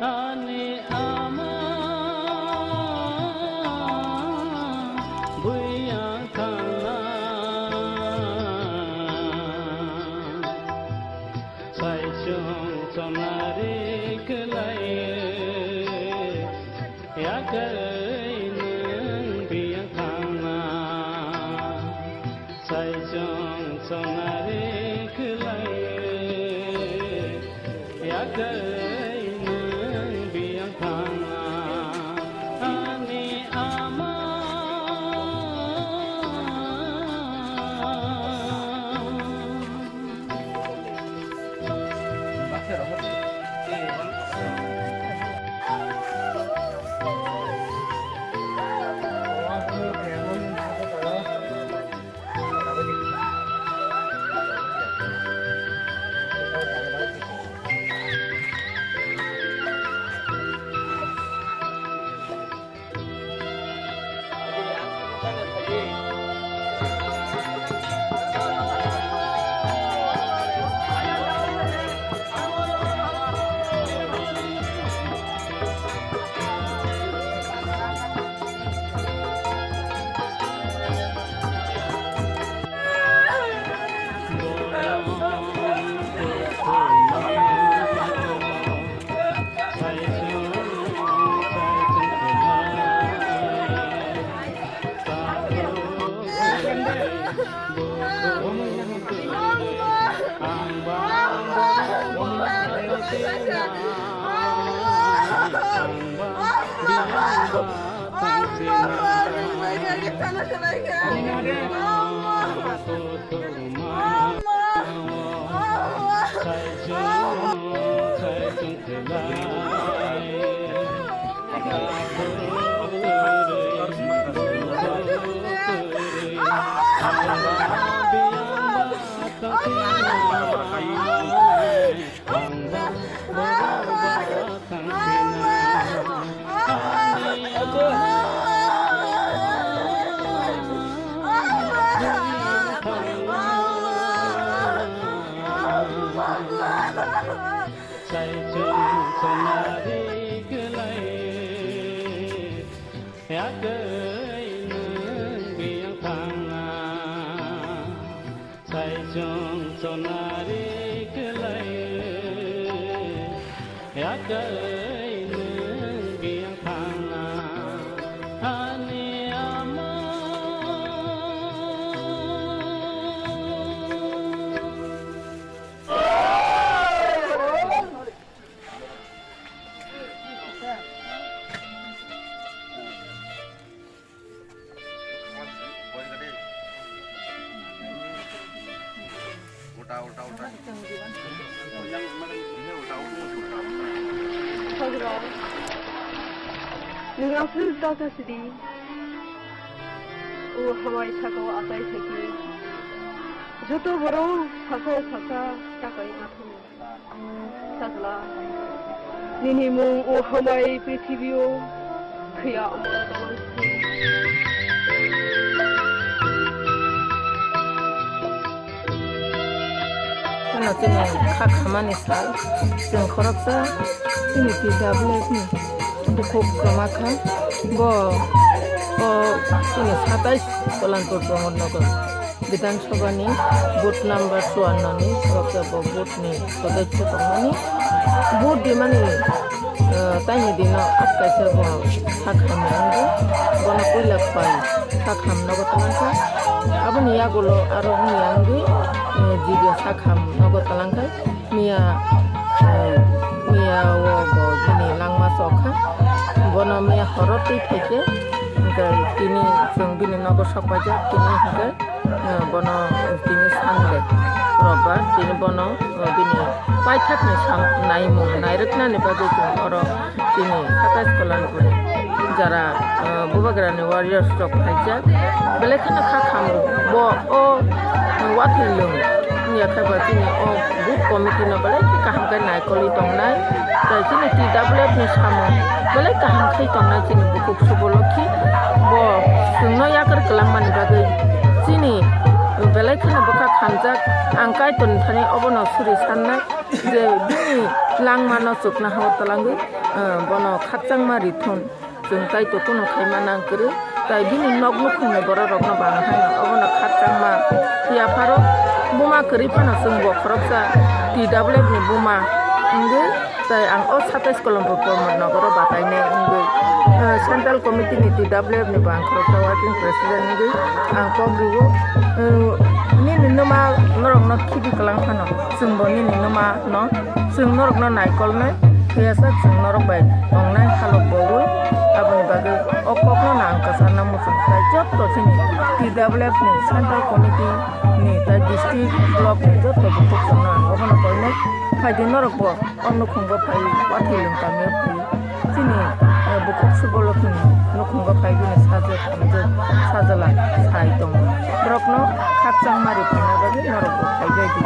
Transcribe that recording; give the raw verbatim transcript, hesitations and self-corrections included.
Ani ama buyang thangna, saichung chonari kwlai, yakai nwng biyang thangna. Saichung chonari kwlai, yakai nwng biyang thangna ani ama. Saichung chonari kwlai, yakai nwng biyang thangna. Saichung chonari kwlai, yakai nwng biyang thangna ani ama. Ulta, ulta, ulta. Ulta, ulta, ulta. Nwng ang phirok ta kha sidi. O hamai saka o achai thaki. Joto borok saka o saka takai ma thung. Sajla, nini mung o hambai prithibio thwiya omo. Ano chini kha khamani sal, chwng khoroksa chini T W F ni bukhuk kwma kha, bo o chini satais Kalanpur Pramod Nagar. Bidhan Sabha ni booth number chuanno ni khoroksa bo booth ni sodosyo tongmani, booth rimani, eh, taini dino atkaisa bo sak hamya wngwi bono puila pai sak ham nogo twlangkha. Aboni yagulo aro wngya wngwi, eh, jigo sak ham nogo twlangkha. Miya, eh, miya o bo bini langma chokha. Bono miya horo twi phaikhe, hwnkhe tini chwng bini nogo sok paijak, tini hwnkhe, eh, bono tini Sunday, Robbar, tini bono, eh, bini paithakni sam-, naimung nairwknani bagwi chwng oro chini Satais Kalanpur ni jara, eh, Bubagrani warriors rok phaijak. Belai kheno kha kham bo o watwi lwng wngya khe ba chini o booth committee no belai khe kaham khe naikolwi tongnai. Tai chini T W F ni samung belai kaham khe tongnai chini bukhuk Suboloki. Bo chwngno yakar kwlangmani bagwi chini belai kheno bwkha khamjak. Ang Kaitorni thani obono suri sannai je bini langmano chukna hao twlangwi. ah, bono khakchangma rithun. Chwng tai to kuno khaima nang kwrwi, tai bini nok nukhungni borok rokno bang haino obono khakchangma phiya pharo buma kwrwi phano chwng bo khoroksa T W F ni buma wngwi tai ang o satais Kolompur Pramod Nogoro batainai wngwi, eh, Central Committee ni T W F ni bo ang khoroksa Working President wngwi ang kok rwo, eh, nini nwma norokno khibi kwlang phano chwngbo nini nwma no Chwng norokno naikolnai, phiyasa chwng norok bai tongnai halok bo wi. Aboni bagwi o kokno no ang kwcharna muchung khlai jotto chini T W F ni Central Committee ni tai district block ni jotto bukhuk chwngno ang obono koinai. Phaidi norok bo o nukhungo phai, Wathilung kamio phai. Chini, eh, bukhuk Subolokni nukhungo phai bini sajwk hamjwk sajala sai tongo. Borokno khakchangma rikhaina bagwi norok bo phaibai di.